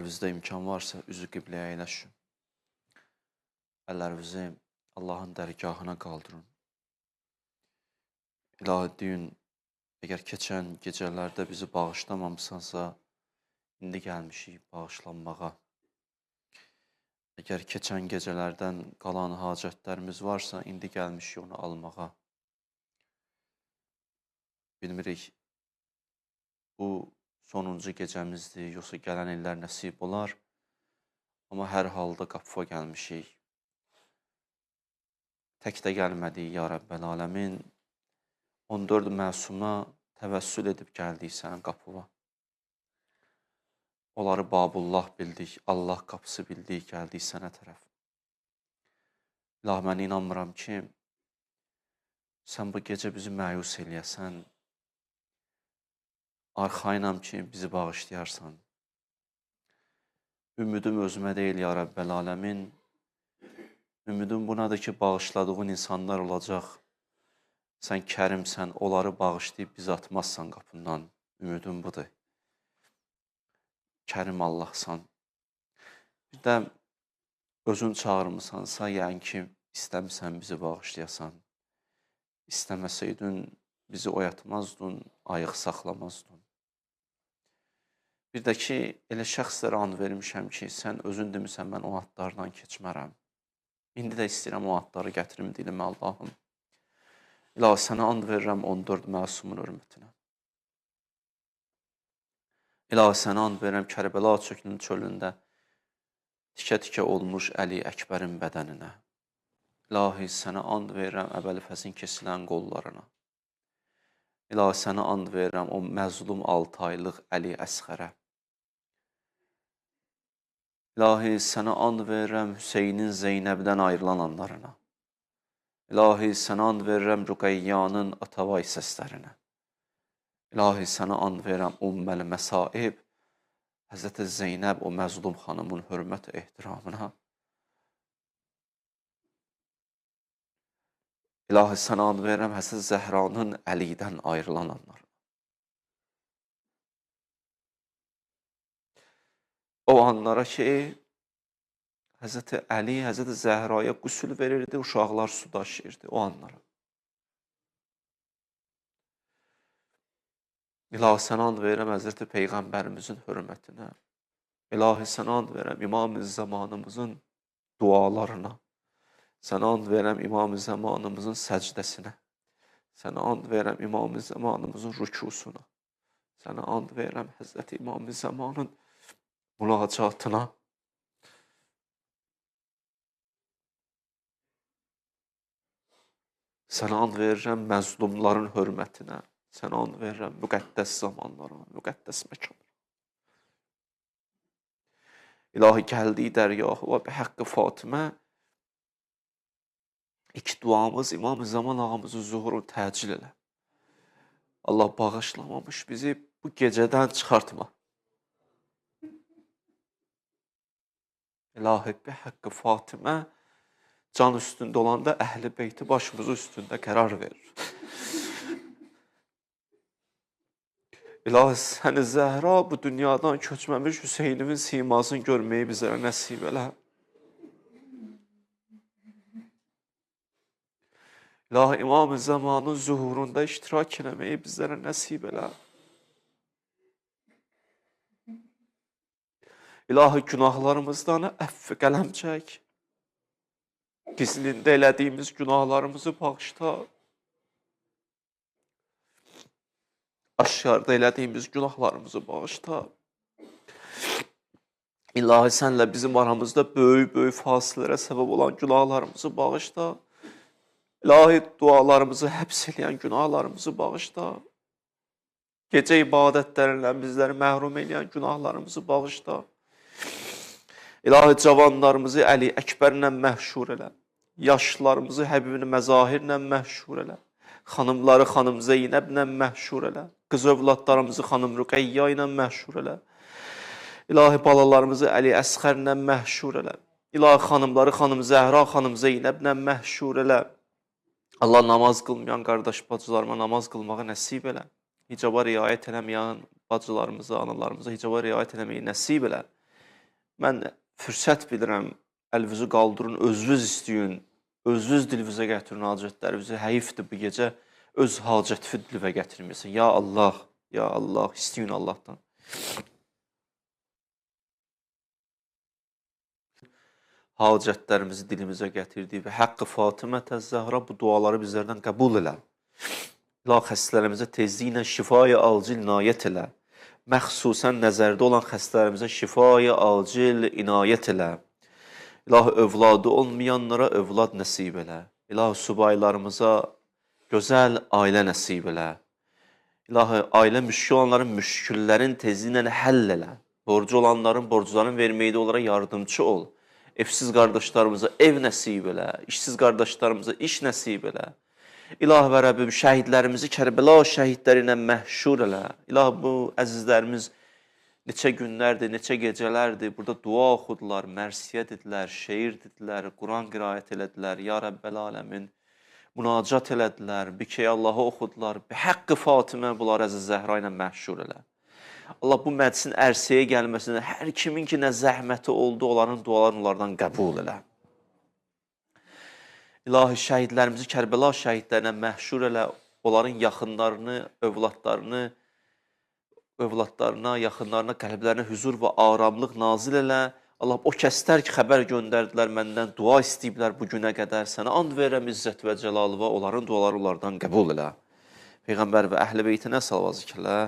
Əllərinizdə imkan varsa üzü qibləyə əyləşin. Əllərinizi Allahın dərgahına qaldırın. İlahi deyin, əgər keçən gecələrdə bizi bağışlamamısansa, indi gəlmişik bağışlanmağa. Əgər keçən gecələrdən qalan hacətlərimiz varsa, indi gəlmişik onu almağa. Bilmirik, bu sonuncu gecəmizdir, yoxsa gələn illər nəsib olar. Amma hər halda qapıya gəlmişik. Tək də gəlmədik, ya Rəbbəl aləmin. 14 məsuma təvəssül edib gəldik sənin qapıva. Onları Babullah bildik, Allah qapısı bildik, gəldik sənə tərəf. İlahi, mən inanmıram ki, sən bu gecə bizi məyus eləyəsən. Arxayınam ki, bizi bağışlayarsan. Ümidim özümə deyil, ya Rəbbəl aləmin. Ümidim bunadır ki, bağışladığın insanlar olacaq. Sən kərimsən, onları bağışlayıb bizi atmazsan qapından. Ümidim budur. Kərim Allahsan. Bir də özün çağırmısansa, yəni ki, istəmirsən bizi bağışlayasan. İstəməsəydin, bizi oyatmazdın, ayıq saxlamazdın. Bir də ki, elə şəxslərə and vermişəm ki, sən özün demisən, mən o adlardan keçmərəm. İndi də istəyirəm o adları gətirim dilimə, Allahım. İlahi, sənə and verirəm 14 məsumun hörmətinə. İlahi, sənə and verirəm Kərbəla çökünün çölündə tikə-tikə olmuş Əli Əkbərin bədəninə. İlahi, sənə and verirəm Əbəlfəzin kesilən qollarına. İlahi, sənə and verirəm o məzlum 6 aylıq Əli Əsxərə. İlahi, sənə and verirəm Hüseynin Zeynəbdən ayrılan anlarına. İlahi, sənə and verirəm Rüqəyyanın atavay səslərinə. İlahi, sənə and verirəm Umməl Məsaib, Həzrəti Zeynəb o məzlum xanımın hörmət ehtiramına. İlahi, sənə and verirəm Həzrəti Zəhranın Əlidən ayrılan anlarına. O anlara ki, Həzrəti Əli, Həzrəti Zəhraya qüsül verirdi, uşaqlar su daşıyırdı o anlara. İlahi, sənə and verirəm Həzrəti Peyğəmbərimizin hörmətinə. İlahi, sənə and verirəm İmam-ı Zamanımızın dualarına. Sənə and verirəm İmam-ı Zamanımızın səcdəsinə. Sənə and verirəm İmam-ı Zamanımızın rükusuna. Sənə and verirəm Həzrəti İmam-ı Zamanın münacatına. Sənə and verirəm məzlumların hörmətinə. Sənə and verirəm müqəddəs zamanlara, müqəddəs məkanlara. İlahi, gəldiyi dərgahı və bihaqqı Fatimə İki duamız İmam-ı Zaman ağamızın zuhurunu təcil elə. Allah bağışlamamış bizi bu gecədən çıxartma. İlahi, bihaqqı Fatimə can üstündə olanda əhl-i beyti başımızın üstündə qərar verir. İlahi, səni Zəhra bu dünyadan köçməmiş Hüseynimin simasını görməyi bizlərə nəsib elə. İlahi, İmam-ı Zamanın zuhurunda iştirak eləməyi bizlərə nəsib elə. İlahi, günahlarımızdan əfv qələm çək. Gizlində elədiyimiz günahlarımızı bağışla. Aşkarda elədiyimiz günahlarımızı bağışla. İlahi, sənlə bizim aramızda böyük-böyük fasilərə səbəb olan günahlarımızı bağışla. İlahi, dualarımızı həbs eləyən günahlarımızı bağışla. Gecə ibadətlərindən bizləri məhrum eləyən günahlarımızı bağışla. İlahi, cavanlarımızı Əli Əkbərlə məhşur elə. Yaşlılarımızı Həbibin məzahirlə məhşur elə. Xanımları xanım Zeynəblə məhşur elə. Qız övladlarımızı xanım Rüqəyya ilə məhşur elə. İlahi, balalarımızı Əli Əsxərlə məhşur elə. İlahi, xanımları xanım Zəhra, xanım Zeynəblə məhşur elə. Allah namaz qılmayan qardaş bacılarıma namaz qılmağı nəsib elə. Hicaba riayət eləməyən bacılarımıza, analarımıza hicaba riayət eləməyi nəsib elə. Mən fürsət bilirəm, əlinizi qaldırın, özünüz istəyin, özünüz dilinizə gətirin hacətlərinizi. Həyifdir bu gecə öz hacətini dilinizə gətirmirsin. Ya Allah, ya Allah, istəyin Allahdan. Hacətlərimizi dilimizə gətirdik və həqqi Fatimə Zəhra bu duaları bizlərdən qəbul elə. İlahi xəstələrimizə tezliklə şifayı acil inayət elə. Məxsusən nəzərdə olan xəstələrimizə şifayı acil inayət elə. İlahi övladı olmayanlara övlad nəsib elə. İlahi subaylarımıza gözəl ailə nəsib elə. İlahi ailə müşkül olanların müşküllərin tezliklə həll elə. Borcu olanların borclarını verməkdə onlara yardımcı ol. Evsiz qardaşlarımıza ev nəsib elə, işsiz qardaşlarımıza iş nəsib elə. İlahi və Rəbbim, şəhidlərimizi Kərbəla şəhidləri ilə məhşur elə. İlahi bu əzizlərimiz neçə günlərdir, neçə gecələrdir burada dua oxudular, mərsiyə dedilər, şeir dedilər, Quran qiraət elədilər. Ya Rəbbəl aləmin, münacat elədilər, bikey Allahı oxudular. Həqqi Fatimə bunları əziz Zəhra ilə məhşur elə. Allah bu məclisin ərsəyə gəlməsinə hər kimin ki nə zəhməti oldu, onların dualarını onlardan qəbul elə. İlahi şəhidlərimizi Kərbəla şəhidlərinə məhşur elə, onların yaxınlarını, övladlarını, övladlarına, yaxınlarına, qəlblərinə hüzur və aramlıq nazil elə. Allah o kəslər ki xəbər göndərdilər məndən, dua istəyiblər bu günə qədər, sənə and verirəm izzət və cəlalıva, onların duaları onlardan qəbul elə. Peyğəmbər və əhl-i beytinə salavat zikr elə.